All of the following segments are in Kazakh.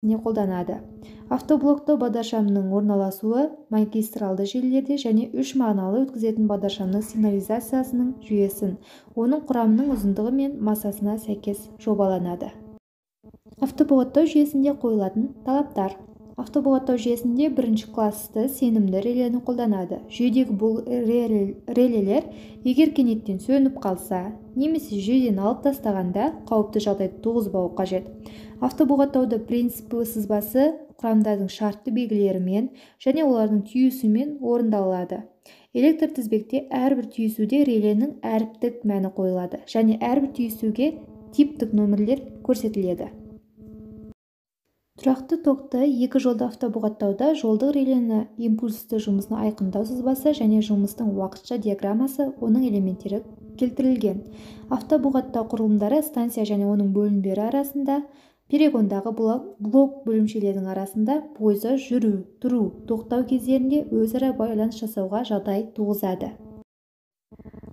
Қолданады. Автоблоктау бағдаршамының орналасуы магистралды желілерде және үш мағыналы өткізетін бағдаршамның сигнализациясының жүйесін, оның құрамының ұзындығы мен массасына сәйкес жобаланады. Автобұғаттау жүйесінде қойылатын талаптар. Автобұғаттау жүйесінде бірінші классты сенімді релені қолданады. Жүйедегі бұл релелер егер кенеттен сөніп қалса немесе жүйеден алып тастағанда, қауіпті жағдайды туғызбауы қажет. Автобұғаттауда принципі сызбасы құрамдардың шартты белгілерімен және олардың түйісуімен орындалады. Электр тізбекте әрбір түйісуде реленің әріптік мәні қойылады және әрбір түйісуге типтік нөмірлер көрсетіледі. Тұрақты токты екі жолды автобұғаттауда жолдық релені импульсті жұмысын айқындау сызбасы және жұмыстың уақытша диаграммасы, оның элементтері келтірілген. Автобұғаттау құрылымдары станция және оның бөлімдері арасында, перегондағы блок бөлімшелердің арасында пойызда жүру, тұру, тоқтау кездерінде өзара байланыс жасауға жағдай туғызады.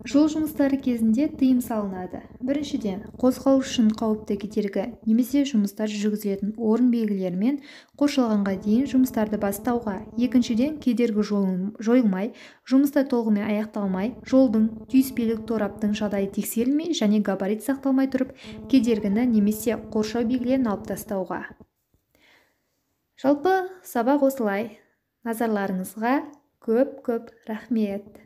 Жол жұмыстары кезінде тыйым салынады. Біріншіден, қозғалыс үшін қауіпті кедергі немесе жұмыстар жүргізілетін орын белгілерімен қоршалғанға дейін жұмыстарды бастауға. Екіншіден, кедергі жойылмай, жұмыстар толығымен аяқталмай, жолдың, түйіспелік тораптың жағдайы тексерілмей және габарит сақталмай тұрып, кедергіні немесе қоршау белгілерін алып тастауға. Жалпы сабақ осылай. Назарларыңызға көп-көп рахмет.